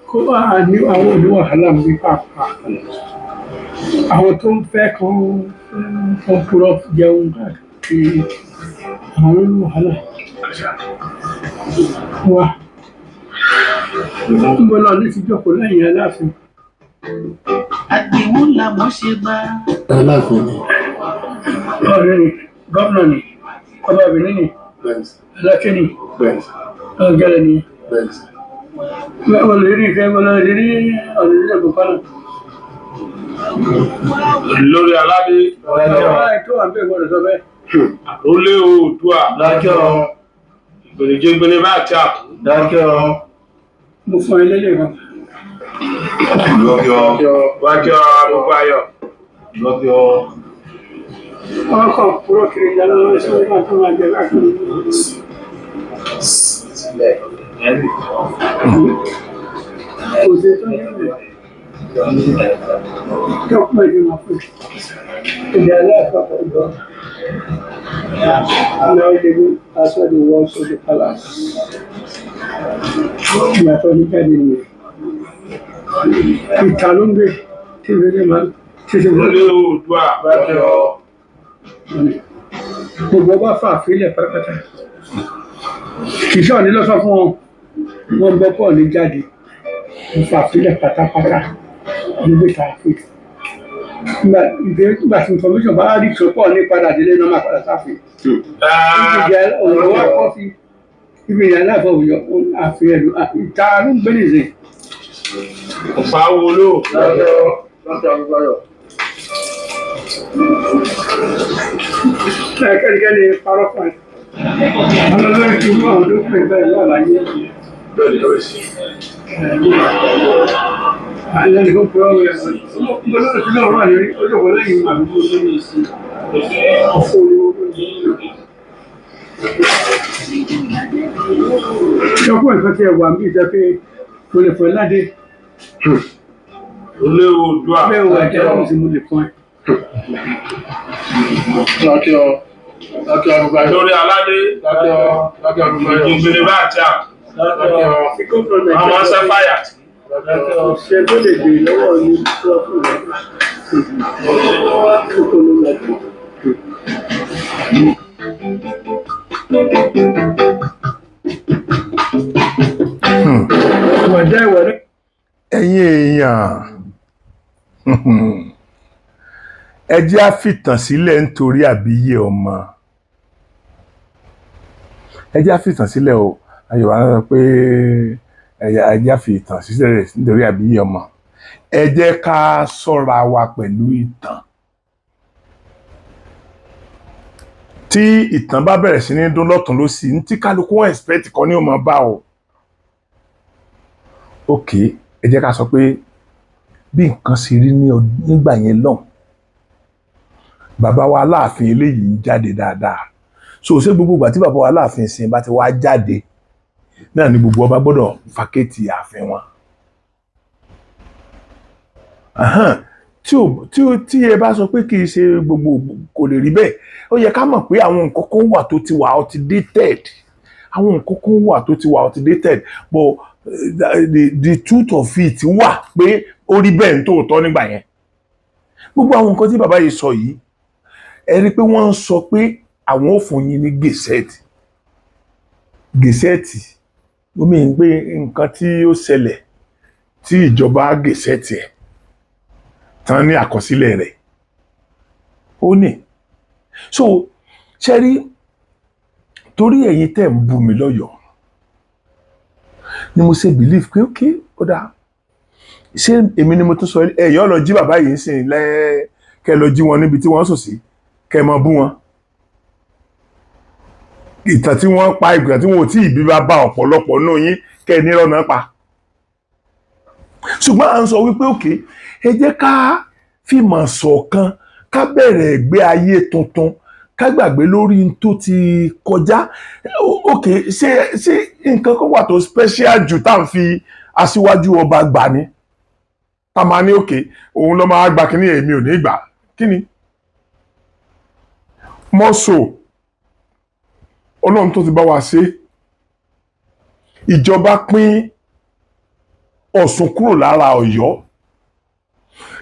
Kó wà ní àwọn oníwàhálà mi pàápàá. Àwọn tó ń fẹ́ kan purọ́ jẹun káàkiri, àwọn oníwàhálà wà. Ń bọ́ lọ ní ti jókòó lẹ́yìn Aláàfin. Àdìmú làmọ́ ṣe bá. Aláàfin ni. Ọ̀rẹ́ ni, gómìnà ni, ọba Benin ni, Aláké ni, ọ̀gẹ́rẹ́ ni. Wọ́n lè rí ìfẹ́, wọ́n lè rí ọ̀rẹ́ ilé ẹ̀kọ́ náà. Lórí aládé. Ọ̀rọ̀ tó wà ń bẹ̀ gbọ́dọ̀ sọ bẹ́ẹ̀. Àrólé Oòduà. Ìgbèlèjégbélé bá àti àpò. Mo fún ẹ lélẹ̀ kan. Wájú gbogbo ayọ̀. Wọ́n kàn kúrò kiri ìdáná lọ́wọ́ sí wọ́n tó máa jẹ káàkiri. Kò sí tó yẹ bẹ̀. Dọ́kúmẹ̀ntì máa fún ẹ. Èdè Aláàfin Ọ̀yọ́. Now living outside the walls of the palace. Ìyàtọ̀ ní jáde nìyẹn. Ìta ló ń gbé tí ìgbésẹ̀ máa tí ìṣe Àrólé Oòduà. Gbogbo ọba fà fílẹ̀ pátápátá. Kì í ṣọ̀ní ló sọ fún wọn, wọ́n gbọ́ pọ̀ ní jáde. Wọ́n fà fílẹ̀ pátápátá nígbè tá a fi. Nígbà tí information bá rí tó pọ̀ ní padà délé náà máa padà sáfì. Ibi ọ̀rọ̀ wa kọ́ sí ibi ìyá aláàfọ̀ òyọ̀ àfihàn ẹ̀lú ìta ló ń gbé nìyẹn. Ọ̀pá wo ló? Kẹ́nikẹ́ni parọ́ fún ẹ. Àwọn olórí ti mú àwọn tó pè bẹ́ẹ̀ náà láyé. Àyẹ̀ nìkan pé ọ̀rọ̀ ẹ̀ olórí ti náà wà ní ojókòó lẹ́yìn àdúgbò tó ní ìsìn. Ọ̀fọ̀ olówó tó ní ìsìn. Ṣọ́kùn nǹkan tí ẹ wà ní ìjẹ́ pé mo lè fún ẹ ládé. Àrólé Oòduà. Bẹ́ẹ̀ wà jẹ́ ọ̀hún sí mo lè fún ẹ. Lórí aládé. Ìgbèlèjégbélé bá àti àpò. Àwọn sẹ́fàyà. Ṣé tó lè béèrè lọ́wọ́ ní sọ́ọ̀fù rẹ̀? Kókó ló lọ jù. Wẹ̀dẹ́ ìwẹ̀dẹ́. Ẹ̀yin èèyàn, ẹ jẹ́ á fìtàn sílẹ̀ nítorí àbíyè ọmọ. Ẹ jẹ́ á fìtàn sílẹ̀ o. Yorùbá náà sọ pé ẹ jẹ́ á fìtàn sílẹ̀ nítorí àbíyè ọmọ. Ẹ jẹ́ ká ṣọ́ra wa pẹ̀lú ìtàn. Tí ìtàn bá bẹ̀rẹ̀ sí ní dún lọ́tún lósì, ní tí kálukú wọn expect kọ́ ni ó máa bá o. Ok, ẹ jẹ́ ká sọ pé bí nǹkan ṣe rí ní nígbà yẹn lọ́hùn, bàbá wa Aláàfin eléyìí ń jáde dáadáa. So ṣé gbogbo ìgbà tí bàbá wa Aláàfin ìsìn bá ti wá jáde náà ni gbogbo ọba gbọ́dọ̀ vacate ààfin wọn? Ahan. Tí ò tí ó tí ẹ bá sọ pé kì í ṣe gbogbo, kò lè rí bẹ́ẹ̀. Ó yẹ ká mọ̀ pé àwọn nǹkan kan wà tó ti wà outdated, àwọn nǹkan kan wà tó ti wà outdated, but the truth of it wà pé ó rí bẹ́ẹ̀ ní tòótọ́ nígbà yẹn. Gbogbo àwọn nǹkan tí bàbá yìí sọ yìí, ẹ rí i pé wọ́n ń sọ pé àwọn ò fún yín ní gazette. Gazette omi ń gbé nǹkan tí ó ṣẹlẹ̀ tí ìjọba gazette ẹ̀ tán ní àkọsílẹ̀ rẹ̀ ó ní. So ṣe rí, torí ẹ̀yin tẹ́ ń bú mi lọ́yọ̀ọ́ ni mo ṣe believe pé ok, ó dáa. Ṣé èmi ni mo tún sọ ẹ̀yọ́ lọ jí bàbá yìí ń sìn lẹ́ kẹ́ lọ jí wọn níbi tí wọ́n sùn sí, kẹ́ mọ bú wọn? Ìtàn tí wọ́n pa, ìgbà tí wọn ò tí ì bí bá bá ọ̀pọ̀lọpọ̀ nù yín, kẹ́ ẹ nírọ̀nà pa. Ṣùgbọ́n à ń sọ wípé ok, ẹ jẹ́ ká fìmọ̀ ṣọ̀kan, ká bẹ̀rẹ̀ ìgbé ayé tuntun, ká gbàgbé lórí n tó ti kọjá. Ok, ṣé nǹkan kan wà tó special jù tá à ń fi aṣíwájú ọba gbà ni tá a máa ní ok, òun ló máa gba kínní, èmi ò ní gbà kíni mọ́sọ̀? Ọlọ́run tó ti bá wa ṣe, ìjọba pín Ọ̀ṣun kúrò lára Ọ̀yọ́,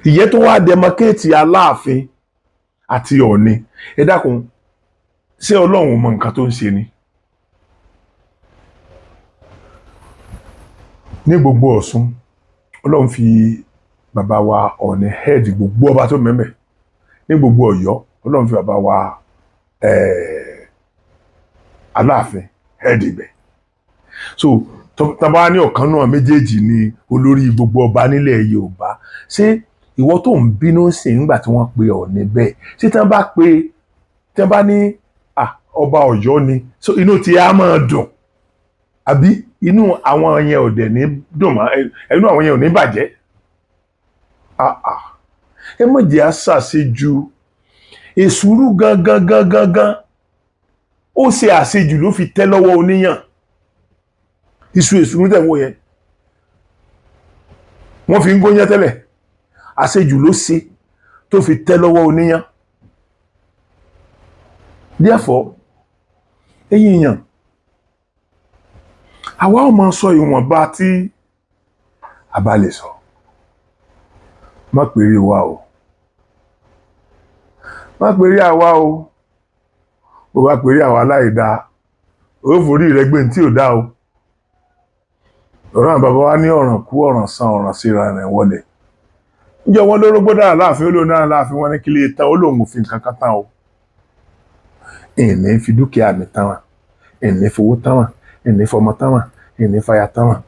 ìyẹn tó wá demarcate Aláàfin àti Ọ̀ọ̀ni. Ẹ dákun, ṣé Ọlọ́run mọ nǹkan tó ń ṣe ni? Ní gbogbo Ọ̀ṣun, Ọlọ́run fi bàbá wa Ọ̀ọ̀ni head gbogbo ọba tó mẹ́mẹ́. Ní gbogbo Ọ̀yọ́, Ọlọ́run fi bàbá wa Aláàfin head ibẹ̀. So tọ́ba ní ọ̀kan náà méjèèjì ni olórí gbogbo ọba nílẹ̀ Yorùbá. Ṣé ìwọ tó ń bínú sí nígbà tí wọ́n pe Ọ̀ọ̀ni bẹ́ẹ̀, ṣé tí wọ́n bá pe, tí wọ́n bá ní ọba Ọ̀yọ́ ni, so inú tí a máa dùn, àbí inú àwọn yẹn ò dẹ̀ ní dùn mọ́, inú àwọn yẹn ò ní bàjẹ́? Ẹ má jẹ́ àṣàṣejù. Èsúrú gangan gangan gan, ó ṣe àṣejù ló fi tẹ́ lọ́wọ́ oníyàn. Iṣu èsúrú tẹ̀ ń wò yẹn, wọ́n fi ń góyán tẹ́lẹ̀. Àṣejù ló ṣe tó fi tẹ́ lọ́wọ́ oníyàn. Therefore, ẹ̀yin èèyàn, àwa ò máa sọ ìwọ̀nba tí a bá lè sọ. Má pèrè wa o, má pèrè àwa o. Bó bá pèrè àwa láìda, ó forí rẹ gbé ní tí ò dá o. Ọ̀rọ̀ àwọn bàbá wa ní ọ̀ràn kú, ọ̀ràn san, ọ̀ràn síra rẹ̀ wọlé. Níjọ́ wọn lórógbó dára láàfin, ó lóun dára láàfin. Wọn ní kí lè tán, ó lóun òfin kankan tán o. Ìní fi dúkìá mi tán wà, ìní fowó tán wà, ìní fọmọ tán wà, ìní fàyà tán wà.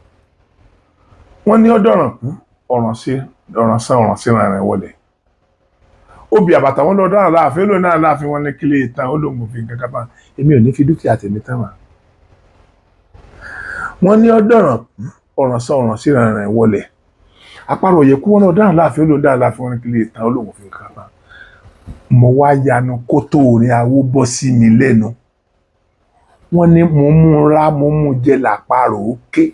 Wọ́n ní ọ̀dọ̀ràn kú, ọ̀ràn sí, ọ̀ràn san, ọ̀ràn síra rẹ̀ wọlé. Obì àbàtà wọn lọ dára láàfin, ó lóun dára láàfin. Wọn ní kí lè tán, ó lóun òfin kankan tán. Èmi ò ní fi dúkìá tèmi tán wà. Wọ́n ní ọ̀dọ̀ràn kú, ọ̀ràn san, ọ̀ràn síra rẹ̀ wọlé. Àparò òye kú, wọn lọ dára láàfin, ó lóun dára láàfin. Wọn ní kí lè tán, ó lóun òfin kankan tán. Mo wá yanu kó tó orin awó bọ́ sí mi lẹ́nu. Wọ́n ní mo mú ra, mo mú jẹ làparò òkè.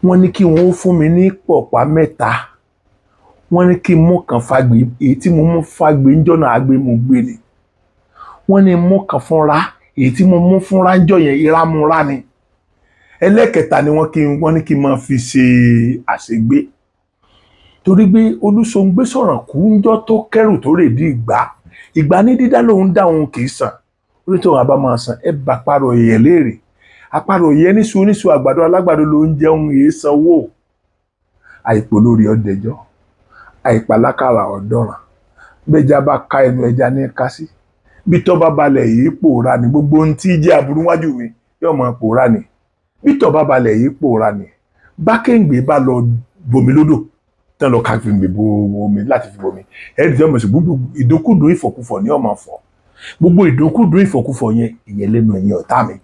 Wọ́n ní kí wọ́n ó fún mi ní pọ̀pá mẹ́ta. Wọ́n ní kí n mú kan fagbè. Èyí tí mo mú fagbè ń jọ́nà àgbè mo gbé ni. Wọ́n ní mú kan fúnra. Èyí tí mo mú fúnra ń jọ yẹn, ìrámúra ni. Ẹlẹ́kẹta ni wọ́n ní kí n máa fi ṣe àṣegbé, torí pé Olúṣọ̀ngbé sọ̀rọ̀ kú ńjọ́ tó kẹ́rù tó rè dí ìgbà ìgbà ní dídá lòun dá òun kì í sàn. Onítọ̀hún àbá máa san ẹ bá àparò èèyàn léèrè. Àparò yẹn níṣu oníṣu, àgbàdo alágbàdo ló ń jẹun èé sanwó. Àìpò lórí ọdẹjọ́, àìpàlákàrà ọ̀dọ́ràn. Bẹ́jà bá ká ẹnu ẹja ní ká sí bí tọ́ bá balẹ̀ yìí pòórá ni. Gbogbo ohun tí jẹ́ aburú wájú mi yóò máa pòórá ni. Bí tọ́ bá balẹ̀ yìí pòórá ni. Bá kéǹgbé bá lọ bomi lódò tán, lọ ká fi gbè bo omi láti fi bomi, ẹ̀rí tí wọ́n mọ̀ sí gbogbo ìdókùdó ìfọ̀kúfọ̀ ní ọmọ fọ̀. Gbogbo ìdókùdó ìfọ̀kúfọ̀ yẹn, ìyẹn lẹ́nu ẹ̀yìn ọ̀tá mi,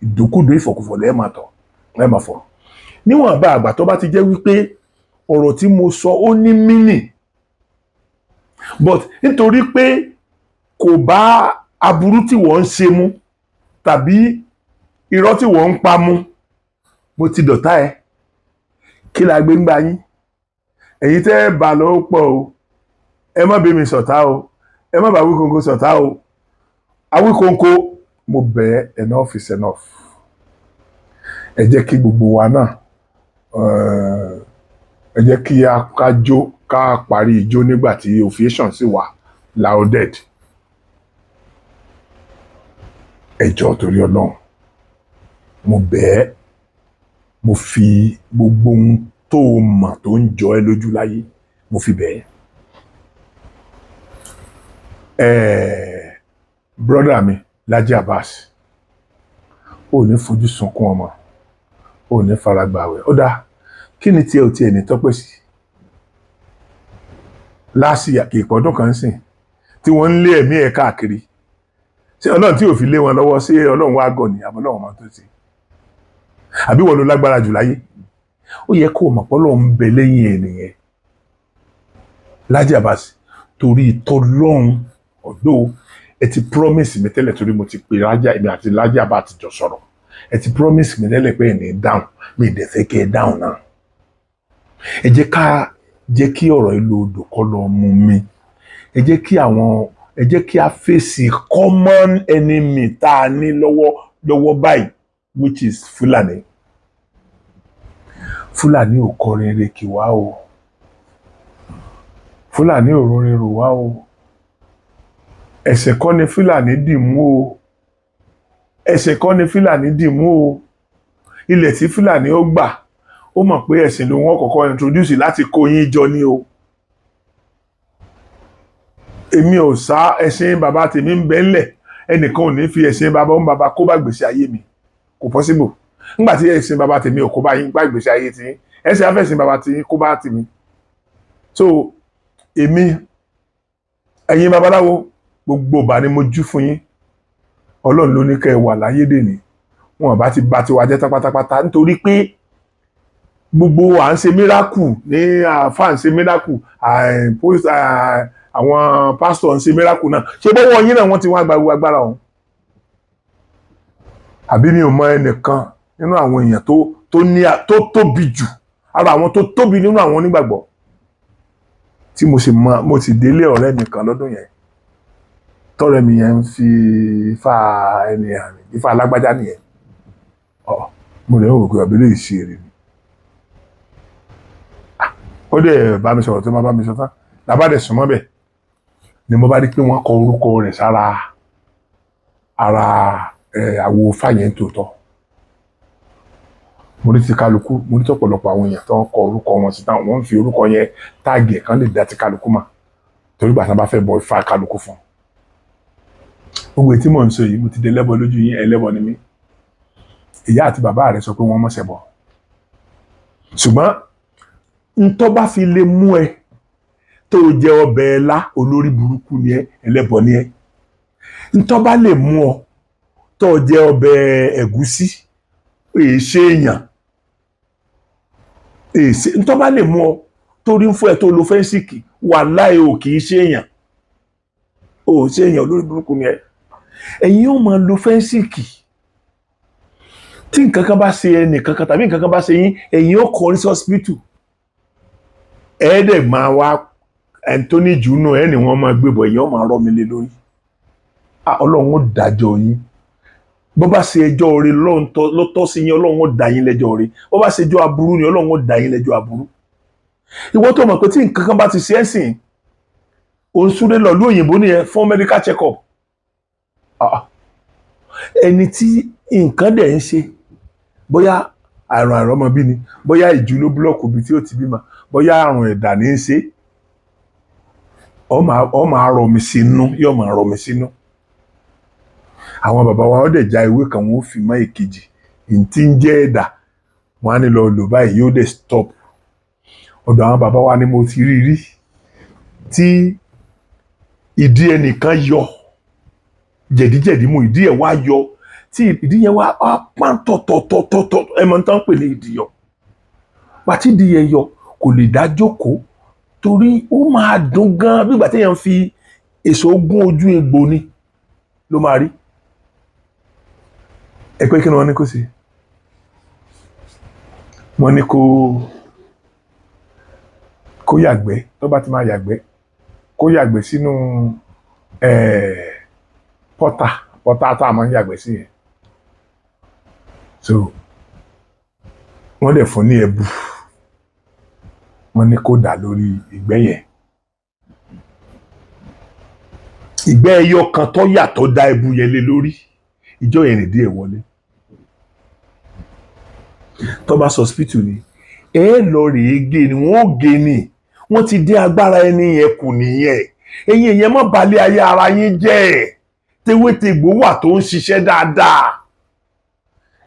ìdókùdó ìfọ̀kúfọ̀ lẹ́ẹ̀ máa tọ̀, lẹ́ẹ̀ máa fọ̀. Níwọ̀n bá àgbà tó bá ti jẹ́ wípé ọ̀rọ̀ tí mo sọ ó ní meaning, but nítorí pé kò bá aburú tí wọ́n ń ṣe mu tàbí irọ́ tí wọ́n ń pa mu, mo ti dọ̀tá ẹ. Kí la gbé ń gbá yín? Èyí tẹ́ ẹ bá lọ pọ̀ o. Ẹ má bí mi ṣọ̀tá o, ẹ má bá Awíkonko ṣọ̀tá o. Awíkonko, mo bẹ̀ ẹ́, enough is enough. Ẹ jẹ́ kí gbogbo wa náà, ẹ jẹ́ kí a ká jó, ká parí ijó nígbà tí ovation sì wà louded. Ẹ jọ̀ọ́, torí Ọlọ́run, mo bẹ̀ ẹ́. Mo fi gbogbo ohun tó o mọ̀ tó ń jọ ẹ́ lójú láyé, mo fi bẹ̀ ẹ́. Brother mi Laji Abbas, ò ní fojú sunkún ọmọ, ò ní faragbàwẹ̀. Ó dáa, kí ni tiẹ̀ ò tiẹ̀ ní tọ́pẹ́ sí láàsì ìpọ́dún kan sìn tí wọ́n ń lé ẹ̀mí ẹ̀ káàkiri? Ṣé Ọlọ́run tí ò fi lé wọn lọ́wọ́, ṣé Ọlọ́run wá gọ̀ ni, àbọ̀ Ọlọ́run máa tó ṣe, àbí wọ́n ló lágbára jù láyé? Ó yẹ kó o mọ̀ pé Ọlọ́run ń bẹ lẹ́yìn ẹ̀ nìyẹn. Laji Abbas, torí tọlọ́run, ọ̀dọ́ ẹ ti promise mi tẹ́lẹ̀, torí mo ti pè Laji, èmi àti Laji Abbas ti jọ sọ̀rọ̀. Ẹ ti promise mi tẹ́lẹ̀ pé ẹ̀ ní dáhùn. Mi ì dẹ̀ fẹ́ kẹ́ ẹ dáhùn náà. Ẹ jẹ́ ká jẹ́ kí ọ̀rọ̀ ìlú odò kọ́ lọ mú mi. Ẹ jẹ́ kí a fèsì common enemy tá a ní lọ́wọ́ lọ́wọ́ báyìí, which is Fúlàní. Fúlàní ò kọrin ire kì wá o, Fúlàní ò rorin rò wá o. Ẹ̀sìn kọ́ ni Fúlàní dì mú o, ẹ̀sìn kọ́ ni Fúlàní dì mú o. Ilẹ̀ tí Fúlàní ó gbà, ó mọ̀ pé ẹ̀sìn ló wọ́n kọ́kọ́ introduce láti kó yín jọ ní o. Èmi ò sá, ẹ̀sìn bàbá tèmi ń bẹ ńlẹ̀. Ẹnìkan ò ní fi ẹ̀sìn bàbá ń bàbá kó bá gbèsè ayé mi, kò possible. Nígbà tí ẹ̀sìn bàbá tèmi ò kó bá yín gbá gbèsè ayé tiyín, ẹ̀sìn afẹ́sìn bàbá tiyín kó bá tèmi. So èmi, ẹ̀yin babaláwo, gbogbo ìbà ni mo jú fún yín. Ọlọ́run ló ní kẹ́ ẹ wà láyé dèní. Wọn bá ti bà tiwa jẹ́ tán pátápátá, nítorí pé gbogbo à ń ṣe miracle ní àáfàá, ń ṣe miracle, àwọn pásítọ̀ ń ṣe miracle náà. Ṣé bọ́wọ́ yín náà wọ́n ti wá gba gbogbo agbára ọ̀hún? Àbí mi ò mọ ẹnìkan nínú àwọn èèyàn tó ní tó tóbi jù, ara àwọn tó tóbi nínú àwọn onígbàgbọ́ tí mo sì mọ. Mo sì délé ọ̀rẹ́ mi kan lọ́dún yẹn, tọ́rẹ́ mi yẹn ń fi ifá ẹni àmì, ifá alágbájá nìyẹn. Ọ mo lè wò pé àbílẹ̀ ìṣeré ni. Ó dẹ̀ bá mi sọ̀rọ̀ tó má bá mi sọ tán, làbá dẹ̀ súnmọ́ bẹ̀ ni mo bá rí pé wọ́n kọ orúkọ rẹ̀ sára ara ẹ̀ àwo fáyẹn tòótọ́. Mo rí ti kálukú, mo rí tọ̀pọ̀lọpọ̀ àwọn èèyàn tó ń kọ orúkọ wọn sí, táwọn wọ́n ń fi orúkọ yẹn tag ẹ̀ kán lè dá ti kálukú mà, torí gbà tán bá fẹ́ bọ ifá kálukú fún un. Gbogbo èyí tí mò ń sọ yìí, mo ti di ẹlẹ́bọ lójú yín? Ẹlẹ́bọ ni mí. Ìyá àti bàbá rẹ̀ sọ pé wọ́n mọ̀ṣẹ̀ bọ̀, ṣùgbọ́n ntọ́ bá fi lè mú ẹ tó o jẹ ọbẹ̀ ẹ lá, olórí burúkú ni ẹ, ẹlẹ́bọ ni ẹ. Ntọ́ bá lè mú ọ tó o jẹ ọbẹ̀ ẹ̀gúsí, èé ṣe èèyàn èé ṣe. Ntọ́ bá lè mú ọ torí ń fún ẹ tó lo Phensic, wàláhì, ò kì í ṣe èèyàn, ò ṣe èèyàn, olórí burúkú ni ẹ. Ẹ̀yin yóò máa lo Phensic. Tí nǹkan kan bá ṣe ẹnì kankan tàbí nǹkan kan bá ṣe yín, ẹ̀yin ó kọrí sí hospital, ẹ dẹ̀ máa wá ẹni tó ní ìjùnú ẹ ní wọ́n máa gbé bọ̀, ẹ̀yin ó máa rọ́ mi lé lórí. Ah, Ọlọ́run ó dájọ́ yín. Bó bá ṣe ẹjọ́ oore ló tọ́ sí yín, Ọlọ́run ó dá yín lẹ́jọ́ oore. Bó bá ṣe ẹjọ́ aburú ni, Ọlọ́run ó dá yín lẹ́jọ́ aburú. Ìwọ tó mọ̀ pé tí nǹkan kan bá ti ṣe é sìn, òun súré lọ lóyìnbó nìyẹn fún medical check up. Ah, ẹni tí nǹkan dẹ̀ ń ṣe, bóyá àrùn àìrọ́mọbí ni, bóyá ìjú ló block ibi tí ó ti bímọ, bóyá àrùn ẹ̀dà ní í ṣe, ọ máa rọ mi sínú, yóò máa rọ mi sínú. Àwọn bàbá wa, ó dẹ̀ já ewé kan, wọn ó fi mọ́ èkejì ntí ń jẹ́ ẹ̀dà, wọn á ní lọ lò báyìí, yóò dẹ̀ stop. Ọ̀dọ̀ àwọn bàbá wa ni mo ti rí rí tí ìdí ẹnìkan yọ jẹ̀díjẹ̀dí mú, ìdí ẹ̀ wá yọ, tí ìdí yẹn wá á pọ́n tọ̀tọ̀tọ̀tọ̀. Ẹ mọ̀ tán pè ní ìdí yọ. Pàtí ìdí yẹn yọ, kò lè dá jókòó, torí ó máa dùn gan bí ìgbà téèyàn fi èso gún ojú egbò ni ló máa rí. Ẹ pé kí ni wọ́n ní kó ṣe? Wọ́n ní kó Kó yàgbẹ́, tó bá ti máa yàgbẹ́, kó yàgbẹ́ sínú pọ́tà pọ́tà tá a máa ń yàgbẹ́ sí yẹn. So wọ́n dẹ̀ fún ní ẹbu, wọ́n ní kó dà lórí ìgbẹ́ yẹn. Ìgbẹ́ ẹyọ kan tó yàtọ̀ dá ẹbu yẹn lé lórí, ìjọ yẹn nìdí ẹ̀ wọlé. Tó bá hospital ni ẹ lọ rèé gé ni, wọ́n ó gé ni. Wọ́n ti dé agbára ẹni yẹn kù nìyẹn. Ẹ̀yin èèyàn, má balẹ̀ ayé ara yín jẹ́. Tewétegbò wà tó ń ṣiṣẹ́ dáadáa.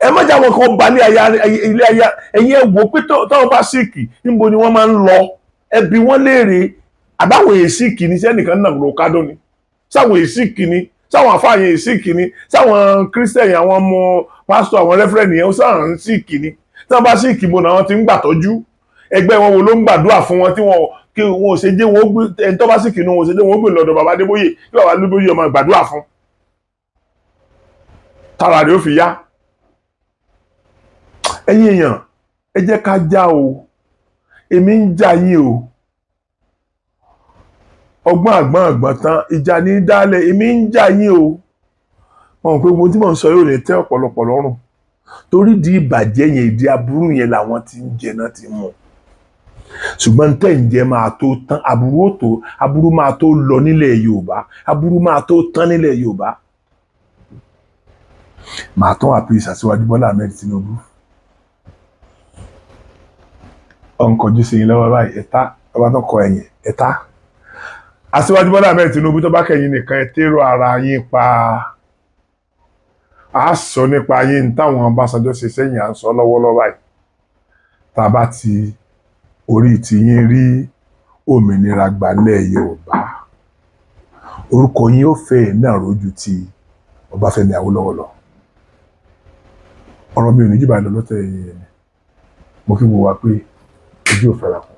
Ẹ má jáwọ́ kan balẹ̀ ayé ilé ayé. Ẹ̀yin ẹ wò pé táwọn bá sick, níbo ni wọ́n máa ń lọ? Ẹ bi wọ́n léèrè. Àbáwọn èyí sick ní sẹ́nìkan náà ló kádó ni? Sáwọn èyí sick ni? Sáwọn àfáàyàn èyí sick ni? Sáwọn Christian, àwọn ọmọ pásítọ̀, àwọn reverend yẹn, sáwọn ń sick ni? Tí wọ́n bá sick, bo náà wọ́n ti ń gbàtọ́jú? Ẹgbẹ́ wọn wo ló ń gbàdúrà fún wọn tí wọn kí wọn ò ṣe jẹ́ wọn ó gbé? Ẹni tó bá sick inú wọn ò ṣe jẹ́ wọn ó gbé lọ́dọ̀ bàbá Adébóyè, kí bàbá Adébóyè ọmọ gbàdúrà fún tára rẹ̀ ó fi yá? Ẹ̀yin èèyàn, ẹ jẹ́ ká já o. Èmi ń jà yín o. Ọgbọ́n àgbọ́n àgbọ̀n tán, ìjà ní dálẹ̀. Èmi ń jà yín o. Wọn ò pé gbogbo tí mò ń sọ yóò lè tẹ́ ọ̀pọ̀lọpọ̀ lọ́rùn, torí di ìbàjẹ́ yẹn, ìdí aburú yẹn làwọn ti ń jẹ náà ti mú. Ṣùgbọ́n tẹ́ ń jẹ máa tó tán. Aburú ó tó, aburú máa tó lọ nílẹ̀ Yorùbá, aburú máa tó tán nílẹ̀ Yorùbá. Màá tún àpèsè Aṣíwájú Bọ́lá Ahmed Tinubu. Ọ̀ ń kọjú sí yín lọ́wọ́ báyìí, ẹ̀ta ọba tó kọ ẹ̀yìn ẹ̀ta. Aṣíwájú Bọ́lá Ahmed Tinubu, tó bá kẹ́yìn nìkan, ẹ tèrò ara yín pa. A sọ nípa yín táwọn Ọbásanjọ́ ṣe sẹ́yìn, à ń sọ lọ́wọ́lọ́wọ́ báyìí. Tá a bá ti orí tiyín rí òmìnira gbalẹ̀ Yorùbá, orúkọ yín ó fẹ́ náà rójú ti Ọbáfẹ́mi Awólọ́wọ̀ lọ. Ọ̀rọ̀ mi ò ní jù báyìí lọ lọ́tẹ̀ yìí. Mo kí gbogbo wa pé ojú ò fẹ́ra kù.